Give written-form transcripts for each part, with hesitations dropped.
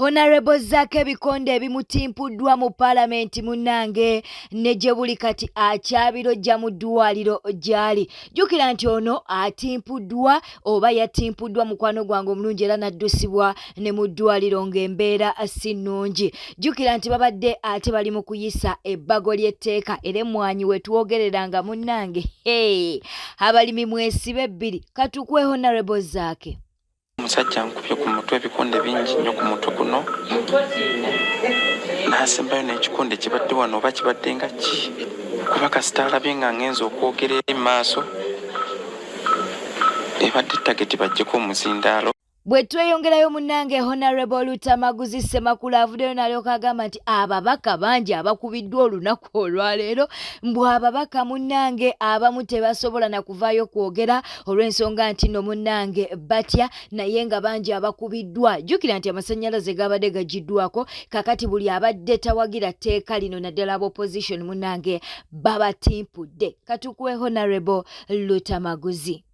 Honorable Zaake ebikonde ebimutimpuddwa mu Palamenti munnange ne gye buli kati akyabirojja mu ddwaliro gy'ali. Jjukira nti ono atimpuddwa oba yatimpuddwa mukwano gwange omulungi era n'addusibwa ne mu ddwaliro ng'embeera si nnungi. Jjukira nti babadde ate bali mu kuyisa ebbago ly'etteeka era emmwanyi we twogerera nga munnange hey, abalimi mwesibe bbiri katukwe Honorable Zaake. Omusajja ankubye ku mutwe ebikonde bingi nnyo ku mutwe guno n'asembayo n'ekikonde kibadde wano oba kibadde nga ki kuba kasita alabye nga ngenze okwogera eri mu maaso ebadde tageti baggyeko omuzindaalo. Bwe tweyongerayo munnange Honarable Lutamaguzi Ssemakula avuddeyo n'alyoka agamba nti ababaka bangi abakubiddwa olunaku olwaleero mbu ababaka munnange abamu tebasobola na kuvaayo kwogera olw'ensonga nti no munnange batya naye nga bangi abakubiddwa. Jjukira nti amasannyalaze gabadde gagiddwako kakati buli abadde tawagira tteeka lino naddala aba opposition munnange babatimpudde. Katukuwe Honarable Lutamaguzi.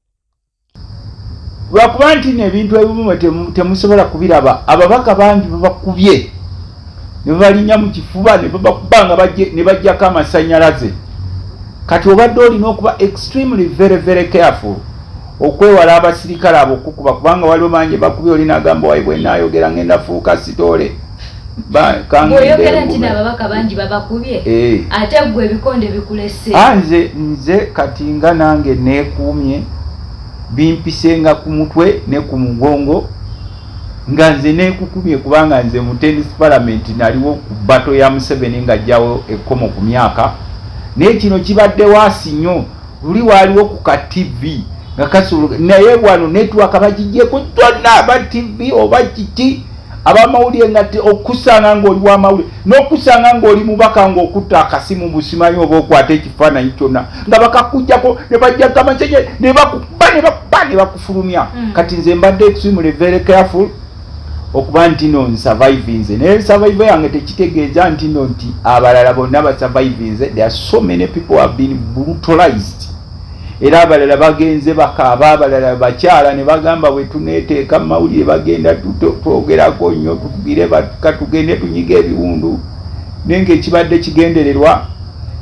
Lwakuba nti no ebintu ebimu mwe temusobola kubiraba, ababaka bangi babakubye ne babalinnya mu kifuba ne babakuba nga ne bajjako amasannyalaze. Kati obadde olina okuba extremely very very careful okwewala abasirikale abo okukuba, kubanga waliwo bangi bakubye oli n'agamba wayi bwe naayogera ngenda fuuka sitoole. Bw'oyogera nti n'ababaka bangi babakubye eh. ate gwe ebikonde bikulese. Ah, nze nze kati nga nange neekuumye bimpisenga ku mutwe ne ku mugongo nga nze neekukumye kubanga nze mu tenth parliament naliwo ku bato ya Museveni ng'ajjawo ekkomo ku myaka naye kino kibadde waasi nnyo luli waaliwo ku ka tv nga kasulu naye wano network bagigyeko zonna aba tv oba kiki abamawulire nga okusanga ng'oli wamawulire n'okusanga ng'oli mubaka ng'okutta akasimu busimanyi oba okwata ekifaananyi kyonna nga bakakujjako ne bajjako amasenye ne bakuba ne bakuba ne bakufulumya hmm. Kati nze mbadde extremely very careful okuba nti no nsurvivinze naye survive yange tekitegeeza nti no nti abalala bonna basurvivinze. There are so many people have been brutalized era abalala bagenze bakaaba abalala bakyala ne bagamba bwe tuneeteeka mu mawulire bagenda twogerako nnyo tugire katugende tunyiga ebiwundu naye ng'ekibadde kigendererwa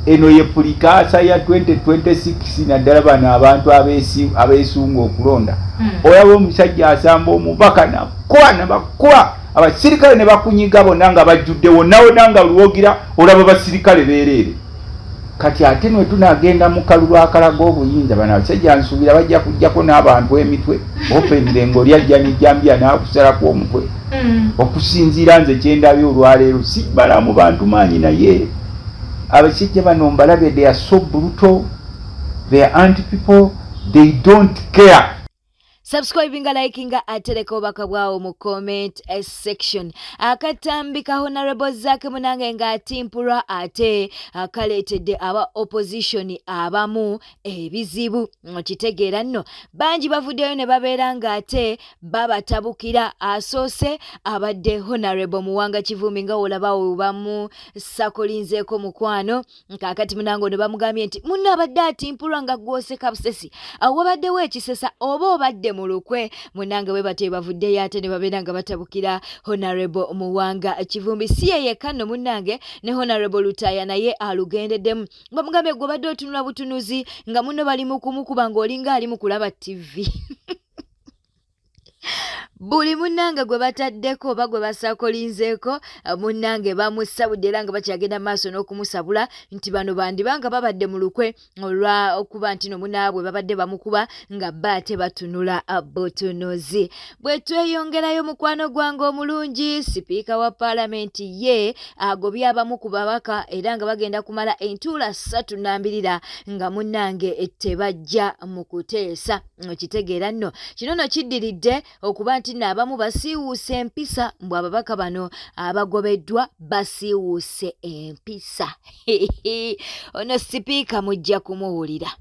eno ye pulikaasa ya 2026 naddala bano abantu abeesunga okulonda hmm. Olaba omusajja asamba omubaka nakuba nabakuba abasirikale ne bakunyiga bonna nga bajjudde wonna wonna nga lwogira olaba basirikale beereere. Kati ate nwe tunagenda mu kalulu akalaga obuyinza bano abasajja nsuubira bajja kujjako n'abantu emitwe openire ng'oli ajja n'ejjambiya n'akusalako omutwe hmm. Okusinziira nze kyendabye olwaleero sibalamu bantu maanyi naye abasajja bano mbalabye they are so brutal, they are anti people, they don't care. Subscribinga, likinga, atereka obubaka bwawo mu comment section. Akatambi ka Honorable Zaake munange ng'atimpulwa ate kaleetedde aba opposition abamu ebizibu. Okitegeera nno bangi bavuddeyo ne babeera ng'ate babatabukira. Asoose abadde Honorable Muwanga Kivumbi nga wolabawo bamusakolinzeeko mukwano. Kaakati munange ono bamugambye nti munno abadde atimpulwa nga gwoseka busesi, awo wabaddewo ekisesa oba obadde mu lukwe. Munange bwe batyo bavuddeyo ate ne babeera nga batabukira Honorable Muwanga Kivumbi. Si ye yekka nno munnange, ne Honorable Lutaaya naye alugendeddemu. Bamugambye gwe obadde otunula butunuzi nga munno bali mu kumukuba ng'olinga ali mu kulaba ttivi. Buli munnange gwe bataddeko oba gwe basakolinzeeko munnange bamusabudde era nga bakyagenda maaso n'okumusabula nti bano bandiba nga babadde mu lukwe olwa okuba nti no munaabwe babadde bamukuba nga ba ate batunula butunuzi. Bwe tweyongerayo mukwano gwange omulungi, sipiika wa paalamenti ye agobye abamu ku babaka era nga bagenda kumala entuula ssatu nambirira nga munnange tebajja mu kuteesa. Okitegeera nno kino no kiddiridde okuba nti nno abamu basiiwuuse empisa mbu ababaka bano abagobeddwa basiiwuuse empisa. Ono sipiika mujja kumuwulira.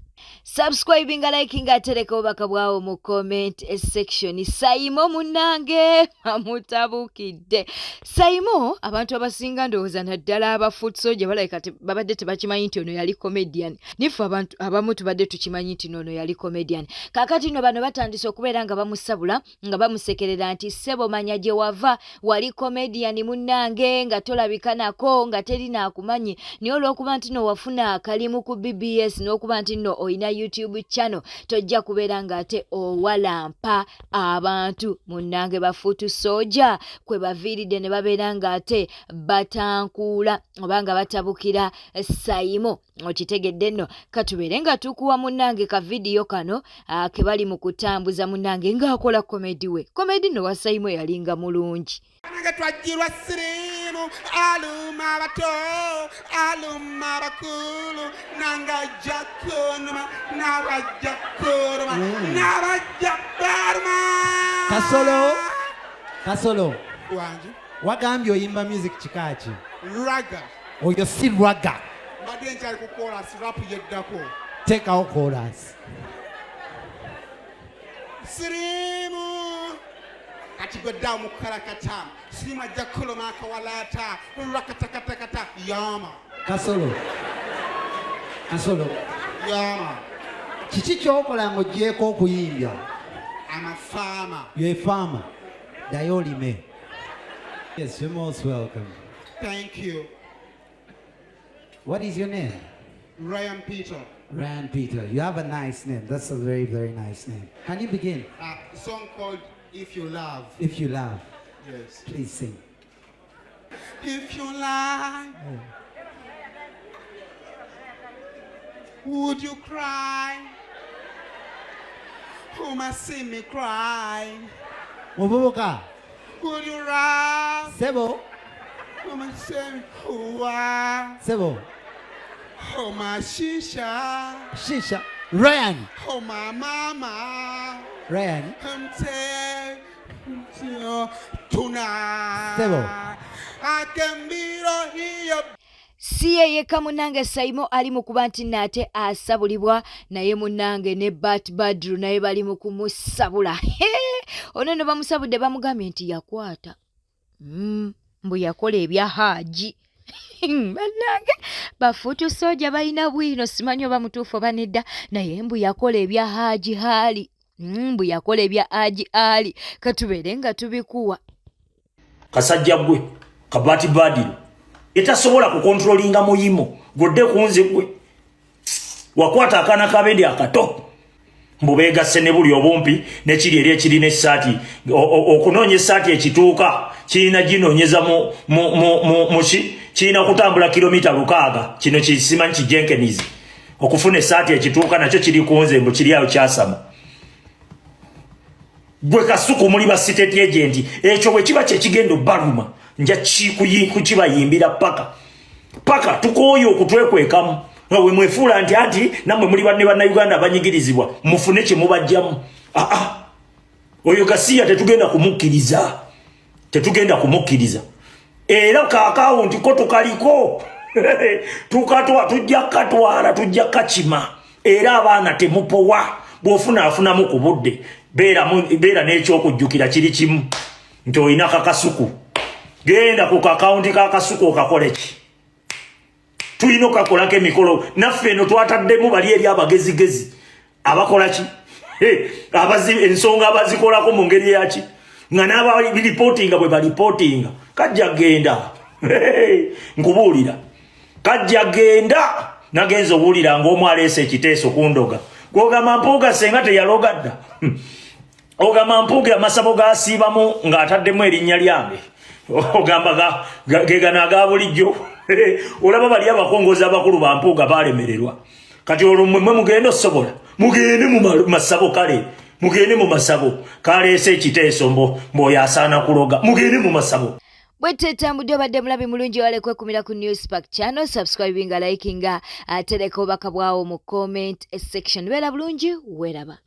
Subscribinga, likinga, atereka obubaka bwawo mu comment section. Sayimo munnange amutabukidde. Sayimo abantu abasinga ndowooza naddala aba foot soldier balabika babadde tebakimanyi nti ono yali comedian. Niffe abantu abamu tubadde tukimanyi nti noono yali comedian. Kaakati nno bano batandise okubeera nga bamusabula nga bamusekerera nti ssebo manya gye wava, wali comedian munnange nga tolabika nako nga teri naakumanyi, naye olw'okuba nti no wafuna akalimu ku BBS n'okuba nti nno olina YouTube channel tojja kubeera ng'ate owalampa abantu. Munnange bafuutu sooja kwe baviiridde ne babeera ng'ate batankuula oba nga batabukira Sayimo. Okitegedde nno, katubeere nga tukuwa munnange ka vidiyo kano ke bali mu kutambuza munnange ng'akola komedi we. Komedi nno wa Sayimo yalinga mulungi. Nange twajjirwa siriimu aluma abato aluma abakulu nange ajja kunuma n'abajja kuluma n'abajja baluma. Kasolo, Kasolo. Wangi. Wagambye oyimba music kika ki? Raga. Oyo si raga. Mbadde nkyali ku chorus, rap yeddako. Teekawo chorus. Siriimu kati gwe ddawo mu kukalakata, siriimu ajja kukuluma akawalaata lwakatakatakata yaama. Kasolo, Kasolo. Yaama. Kiki ky'okola ng'oggyeeko okuyimbya? I'm a farmer. You're a farmer. Ddayo olime. Yes, you're most welcome. Thank you. What is your name? Ryan Peter. Ryan Peter. You have a nice name. That's a very, very nice name. Can you begin? A song called If You Love. If You Love. Yes. Please sing. If you lie, would you cry? Who must see me cry? Muvubuka. Would you laugh? Sebo. Who must see me who? Sebo. Oh my shisha. Shisha. Ryan. Oh my mama. Ryan. Tonight. Sebo. I can be here. Si ye yekka munnange Sayimo ali mu kuba nti nno ate asabulibwa, naye munnange ne Bat Badru naye bali mu kumusabula. Ono nno bamusabudde bamugambye nti yakwata. Mbu yakola ebya Haaji. Bannange bafuutu sooja balina bwino, simanyi oba mutuufu oba nedda, naye mbu yakola ebya Haaji Haali. Mbu yakola ebya Haaji Ali. Katubeere nga tubikuwa. Kasajja gwe kabati badiro etasobola kukontrolinga muyimo godde kunze gwe wakwata akaana kabendi akato mbu beegasse ne buli obumpi nekiri eri ekirina essaati okunoonya essaati ekituuka kirina ginoonyeza muki kirina kutambula kilomita 6 kino kisimanyi kijenkenizi okufuna essaati ekituuka nakyo kiri kunze mbu kiri awo kyasama. Gwe Kasuku muli ba state agent ekyo bwe kiba kyekigenda obbaluma nja kukibayimbira paka paka tukooye okutwekwekamu nga bwe mwefuula nti anti nammwe muli banne bannayuganda abanyigirizibwa mufune kye mubajjamu. Oyo gasiya tetugenda kumukkiriza, tetugenda kumukkiriza era kaakawunti ko tukaliko tukatwa tujja katwala tujja kakima era abaana temupowa bw'ofuna afunamu ku budde beera n'ekyokujjukira kiri kimu nti olina kakasuku genda ku kakawunti ka Kasuku okakole ki tulina okakolako emikolo naffe eno twataddemu bali eri abagezigezi abakola ki ensonga abazikolako mu ngeri yaki nga n'abalipootinga bwe balipootinga kajja genda nkubuulira kajja genda nagenza owulira ng'omu aleese ekiteeso kundoga gwogamba Mpuuga senga teyaloga dda ogamba Mpuuga amasabo gasiibamu ng'ataddemu erinnya lyange ogamba gegano aga bulijjo olaba bali abakongozi abakulu ba Mpuuga balemererwa kati olwo mmwe mugende osobola mugende mu masabo kale mugende mu masabo kaleese ekiteeso mbo asaana kuloga mugende mu masabo. Bwe tetambudde obadde mulabi mulungi wale kwekumira ku Newspark channel, subscribinga, likinga, atereka obubaka bwawo mu comment section. Beera bulungi, weeraba.